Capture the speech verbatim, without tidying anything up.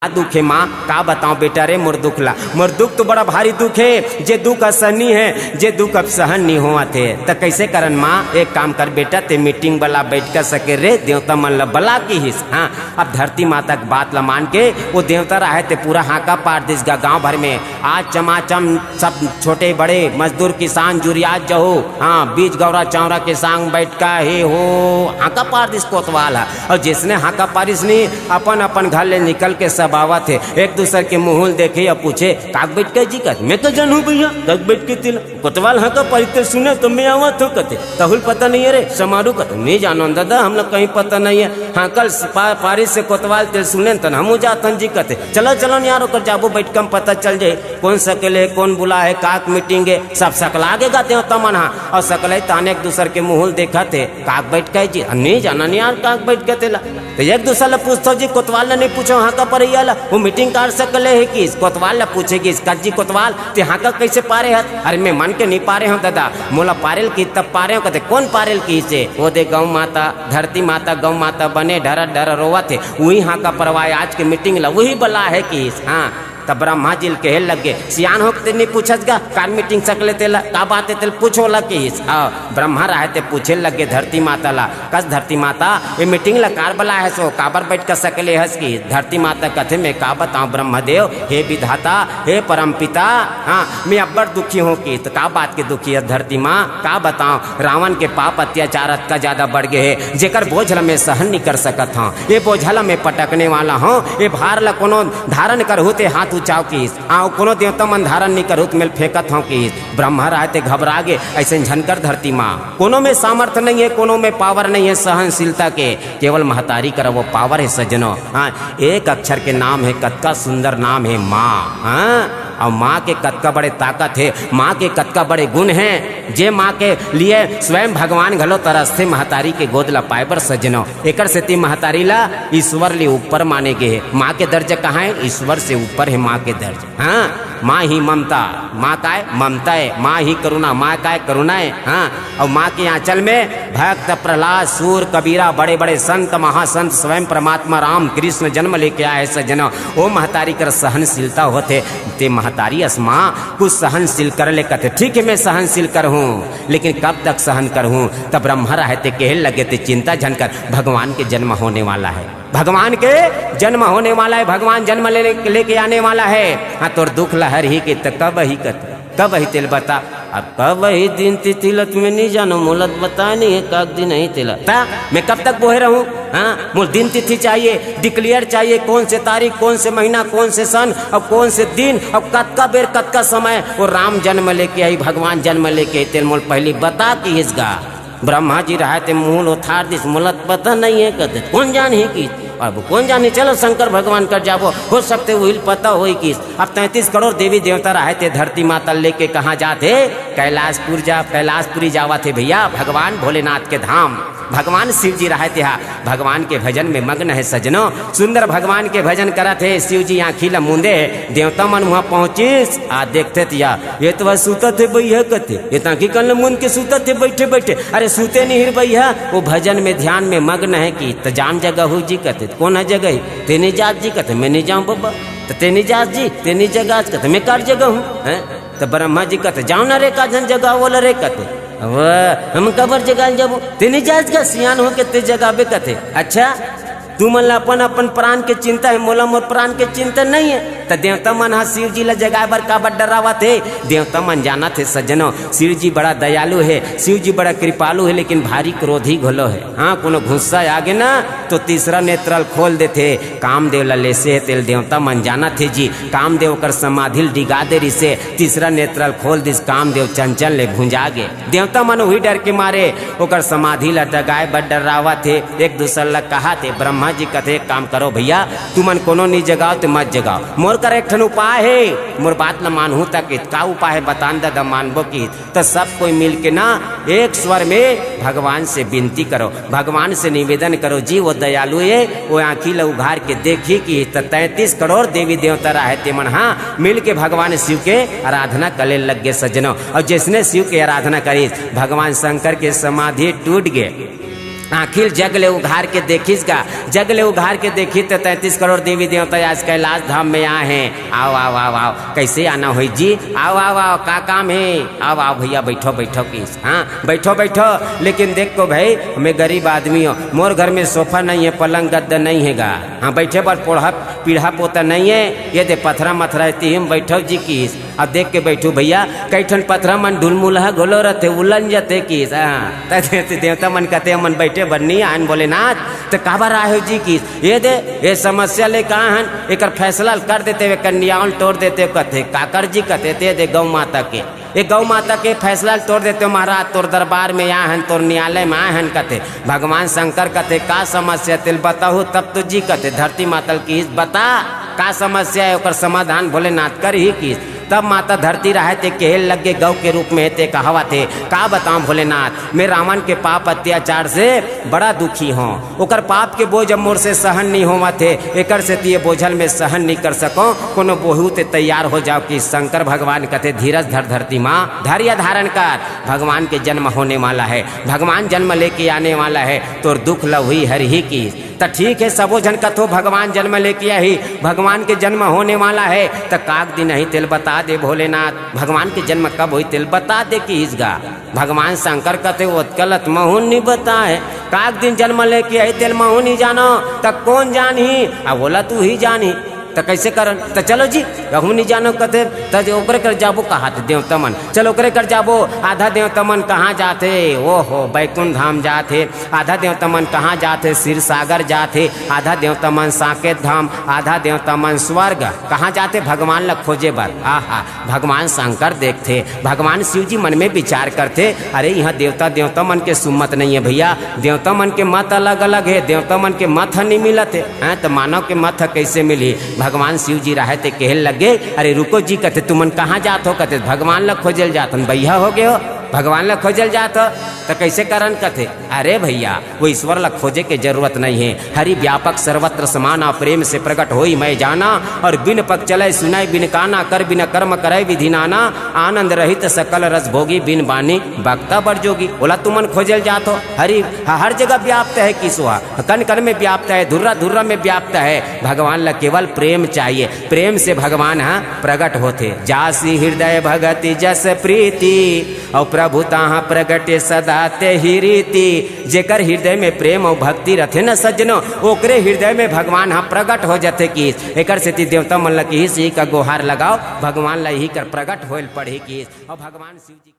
का दुख हे माँ, का बताओ बेटा रे मोर दुख ला। मोर दुख तो बड़ा भारी दुख हे, जे दुख असहनीय हे, जे दुख अब सहन नहीं होवत हे। त कैसे करन माँ, एक काम कर बेटा, ते मीटिंग बला, बैठका सकेल रे, देवता मन ला बला किहिस। हाँ, अब धरती माता के बात ला मान के वो देवता राहय ते पूरा हांका पार दिस गा गांव भर में। आज चमाचम सब छोटे बड़े मजदूर किसान जुरियात जहू, हाँ, बीज गौरा चौरा के संग बैठका हे हो, हांका पार दिस कोतवाल ह। अउ जइसने हांका पारिस नी, अपन अपन घर ले निकल के सब आवत हे, एक दूसर के मुहूं ल देखे अउ पूछे, "काक बैठका जी?" कथे, "मैं का जानहूं भइया, काक बैठका तेला?" कोतवाल हांका पारिस ते सुने तो मैं आवत हों कथे, "तहूं ल पता नइ हे रे, समारू?" कथे, "नइ जानों ददा, हमला कहीं पता नइ हे, हांका ल पा-, पारिस हे कोतवाल ते सुनेन तहन हमहूं जाथन जी," कथे। "चलो चलो न यार, ओकर जाबो बैठका म पता चल जाही, कोन सकेले हे, कोन बुलाय हे, काक मीटिंग हे।" सब सकला गे गा देवता मन हा, अउ सकलय तहन एक दूसर के मुहूं ल देखत हे, "काक बैठका हे जी?" "नइ जानन यार, काक बैठका तेला।" त एक दूसर ल पूछथव जी, कोतवाल ल नइ पूछव, हांका परइया ल, वो मीटिंग काबर सकले हे किहिस, कोतवाल ल पूछे गिस, "कस जी कोतवाल, ते हांका कइसे पारे हस?" "अरे मैं मन के नइ पारे हंव ददा, मोला पारेल किहिस तब पारे हंव," कथे। "कोन पारेल किहिस हे?" "वो दे गौ माता, धरती माता, गौ माता बने ढरर ढरर रोवत हे, उही हांका परवाय आज के मीटिंग ल, उही बलाय हे किहिस।" हाँ, त ब्रह्मा जी ल कहे लगे, "सियान होके ते नइ पूछस गा, काबर मीटिंग सकले तेला, का बात हे तेला पूछ ओला किहिस।" हाँ, ब्रह्मा राहय ते पूछे लगे धरती माता ला, "कस धरती माता, ये मीटिंग ला काबर बलाय हस ओ, काबर बैठका सकले हस?" किहिस। धरती माता कथे, "मैं का बतावं ब्रह्मदेव, हे विधाता, हे परमपिता, हाँ, मैं अब्बड़ दुखी हों किहिस।" "का बात के दुखी हस धरती माँ, का बतावं, रावण के पाप अत्याचार अतका ज्यादा बढ़ गे हे, जेकर बोझ ल मैं सहन नइ कर सकत हंव। ये बोझ ल मैं पटकने वाला हंव, ये भार ल कोनो धारन करहू ते हाथ उंचाव किहिस, अउ कोनो देवता मन धारन नइ करहू ते मैं ल फेंकत हंव किहिस।" ब्रह्मा राहय ते घबरा गे, "अइसन झन कर धरती माँ, कोनो में सामर्थ नइ हे, कोनो में पावर नइ हे सहनशीलता के, केवल महतारी करा वो पावर हे सज्जनो।" हाँ, एक अक्षर के नाम हे, कतका सुंदर नाम हे माँ। हाँ, अउ माँ के कतका बड़े ताकत हे, माँ के कतका बड़े गुन हे, जे माँ के लिए स्वयं भगवान घलो तरसथे महतारी के गोद ला पाय बर सज्जनो। एकर सेती महतारी ला ईश्वर ले ऊपर माने गे हे। माँ के दर्जा कहाँ हे? ईश्वर से ऊपर हे माँ के दर्जा। हाँ, माँ ही ममता, माँ काय? ममता हे, माँ ही करुणा, माँ काय? करुणा हे। हाँ, अउ माँ के आंचल में भक्त प्रहलाद, सूर, कबीरा, बड़े-बड़े संत, महासंत, स्वयं परमात्मा राम कृष्ण जन्म लेके आय हे सज्जनो। ओ महतारी कर सहनशीलता होथे, ते महतारी अस माँ कुछ सहनशील कर ले कथे, ठीक हे मैं सहनशील करहूँ, लेकिन कब तक सहन करहूँ? त ब्रह्मा राहय ते कहे लगे ते चिंता झन कर, भगवान के जन्म होने वाला हे। भगवान के जन्म होने वाला हे, भगवान जन्म ले, लेके आने वाला हे। हाँ, तोर दुख ल हरही के त कब अही कथे, कब अही तेला बता। अब कब अही दिन तिथि ल त मैं नइ जानों, मोला त बताय नइ हे, का दिन अही तेला। त मैं कब तक बोहे रहूं? हाँ, मोला दिन तिथि चाहिए, declare चाहिए, कौन से तारीख, कौन से महीना, कौन से सन, अउ कौन से दिन, अउ कतका बेर, कतका समय वो राम जन्म लेके आही, भगवान जन्म लेके आही, तेला मोला पहिली बता किहिस गा। ब्रह्मा जी राहय ते मुहूं ल ओथार दिस, "मोला त पता नइ हे," कथे, "कोन जानही?" किहिस। "अब कोन जानही, चलो शंकर भगवान कर जाबो, हो सकथे उही ल पता होही," किहिस। अब तैंतीस करोड़ देवी देवता राहय ते धरती माता ल लेके कहाँ जात हे? कैलाशपुर जा, कैलाशपुरी जावत हे भइया, भगवान भोलेनाथ के धाम। भगवान शिव जी राहय ते हा भगवान के भजन में मग्न हे सज्जनो। सुंदर भगवान के भजन करत हे, शिव जी आंखी ल मूंदे हे। देवता मन उहां पहुंचिस, आ देखथे त या, "ये तो सुतत हे भइया," कथे, "ये त आंखी कन ल मूंद के सुतत हे बइठे बइठे।" "अरे सुते नइ हे रे भइया, वो भजन में ध्यान में मग्न हे।" किहिस, "त जाम जगहू जी," कथे, "कोन ह जगही?" "ते नइ जास जी," कथे, "मैं नइ जांव बबा।" "त ते नइ जास जी, ते नइ जगहस," कथे, "मैं काबर जगहूं?" हैं? त ब्रह्मा जी कथे, "जाव ना रे, का झन जगावव ओला रे," कथे। "अब हम काबर जगाय ल जाबो?" "ते नइ जास गा, सियान होके ते जगाबे," कथे। "अच्छा, तुमन ला अपन अपन प्राण के चिंता हे, मोला मोर प्राण के चिंता नइ हे।" त देवता मन ह शिव जी ला जगाय बर काबर डरावत हे? देवता मन जानत हे सज्जनो, शिव जी बड़ा दयालु हे, शिव जी बड़ा कृपालु हे, लेकिन भारी क्रोधी घलो हे। हाँ, कोनो गुस्सा आ गे ना, तो तीसरा नेत्र ल खोल देथे। कामदेव ल लेसे हे तेला देवता मन जानत हे जी। कामदेव ओकर समाधि ल डिगा दे रिहिसे, तीसरा नेत्र ल खोल दिस, कामदेव चंचल ले भुंजा गे। देवता मन उही डर के मारे ओकर समाधि ल डगाय बर डर्रावत हे, एक दूसर ल कहत हे। ब्रह्मा जी कथे, "एक काम करो भइया, तुमन कोनो नइ जगाव ते मत जगाव, मोर कर एक ठन उपाय हे, मोर बात ल मानहू तक।" "का उपाय हे बतान ददा, मानबो," किहिस। त सब कोई मिल के ना एक स्वर में भगवान से विनती करो, भगवान से निवेदन करो जी, वो दयालु हे, वो आंखी ल उघार के देखही। किहिस त तैंतीस करोड़ देवी देवता राहय ते मन हा मिल के भगवान शिव के आराधना करे लग गे सज्जनो। अउ जइसने शिव के आराधना करिस, भगवान शंकर के समाधि टूट गे। आखिर जग ले उघार के देखिस गा, जग ले उघार के देखिस त तैंतीस करोड़ देवी देवता आज कैलाश धाम में आए हैं। आओ, आओ, आओ, आओ, कैसे आना होई जी? आओ, आओ, आओ, का काम है? आओ, आओ भैया, बैठो, बैठो किस, हाँ, बैठो, बैठो। लेकिन देख को भाई, मैं गरीब आदमी हूँ, मोर घर में सोफा नहीं है, पलंग गद्दा नहीं है गा, हाँ, बैठे बर पोढ़ा पीढ़ा पोता नहीं है, ये दे पथरा मथरा है, तिही म बैठो जी किस। अब देख के बैठू भैया, कई ठन पथरा मन ढुलमुलहा घलो रथे, उलन जथे किस। हाँ, त दे-, त देवता मन कथे, "हमन बैठे बर नहीं आन भोलेनाथ।" त काबर आए हो जी किस? ये दे, ये समस्या ले का हन, एकर फैसला कर देते हुए कन्याओं टोर देते कथे, "काकर जी?" कथे, "ते दे गौ माता के, ये गौ माता के फैसला टोर देते हो महाराज, तोर दरबार में आए हन, तोर न्यायालय में आए हन," कथे। भगवान शंकर कथे, "का समस्या तेल बताहू तब तो जी?" कथे, "धरती मातल किस बता, का समस्या है, ओकर समाधान भोलेनाथ करही किस।" तब माता धरती रहे ते केहे लगे, गौ के रूप में ते कहावत हे, "का बताऊं भोलेनाथ, मैं रावण के पाप अत्याचार से बड़ा दुखी हूँ, ओकर पाप के बोझ अब मोर से सहन नहीं होवत हे, एकर से ये बोझल में सहन नहीं कर सको, कोनो बोहू ते तैयार हो जाओ।" कि शंकर भगवान कथे, "धीरज धर धरती माँ, धैर्य धारण कर, भगवान के जन्म होने वाला है, भगवान जन्म लेके आने वाला है, तोर दुख ल उही हरही किस।" त ठीक है, सबो झन कथो भगवान जन्म लेके आही, भगवान के जन्म होने वाला है, त काक दिन ही तेल बता दे भोलेनाथ, भगवान के जन्म कब होई तेल बता दे किस गा। भगवान शंकर कथे, "ओतका ल त महूँ नी बताए, काक दिन जन्म लेके आही तेल महूँ नी जानो, त कौन जानही? अब ओला तू ही जानही।" त कैसे करन? त चलो जी, कहूँ नहीं जानो कथे, त ओकरे कर जाबो कहाथे देवता मन। चलो ओकरे कर जाबो, आधा देवता मन कहाँ जाथे? ओहो, बैकुंठ धाम जाथे। आधा देवता मन कहाँ जाथे? क्षीर सागर जाथे। आधा देवता मन साकेत धाम, आधा देवता मन स्वर्ग। कहाँ जाथे? भगवान ला खोजे बर। आहा, भगवान शंकर देखथे, भगवान शिव जी मन में विचार करथे, "अरे, यहाँ देवता, देवता मन के सुमत नहीं है भैया, देवता मन के मत अलग अलग है, देवता मन के मत ह नहीं मिलत है, हैं, त मानव के मत ह कैसे मिलही?" भगवान शिव जी रहे ते कहे लगे, "अरे रुको जी," कथे, "तुमन कहाँ जात हो?" कथे, "भगवान ला खोजे ल जात हन।" "भैया हो गए हो, भगवान ला खोजे ल जात हो, त कैसे करन?" कथे, "अरे भैया, वो ईश्वर ला खोजे के जरूरत नहीं है। हरि व्यापक सर्वत्र समाना, प्रेम से प्रगट होई मैं जाना, और बिन पग चले सुनाई बिन काना, कर बिन कर्म करे विधि नाना, आनंद रहित सकल रस भोगी, बिन बानी बक्ता बड़ जोगी।" ओला तुमन खोजे ल जात हो, हरि ह-, हर जगह व्याप्त है किसुआ, कण कण में व्याप्त है, धुर्रा धुर्रा में व्याप्त है। भगवान ला केवल प्रेम चाहिए, प्रेम से भगवान ह प्रगट होथे। "जासि हृदय भगति जस प्रीति, और प्रभु ताहा प्रगटे सदा तेहि रीति।" जेकर हृदय में प्रेम और भक्ति रथे न सज्जनो, ओकरे हृदय में भगवान ह प्रगट हो जथे किस। एकर सेती देवता मन ल किहिस, "इही का गोहार लगाओ, भगवान ल इही कर प्रगट होए ल पड़ही" किस। और भगवान शिव जी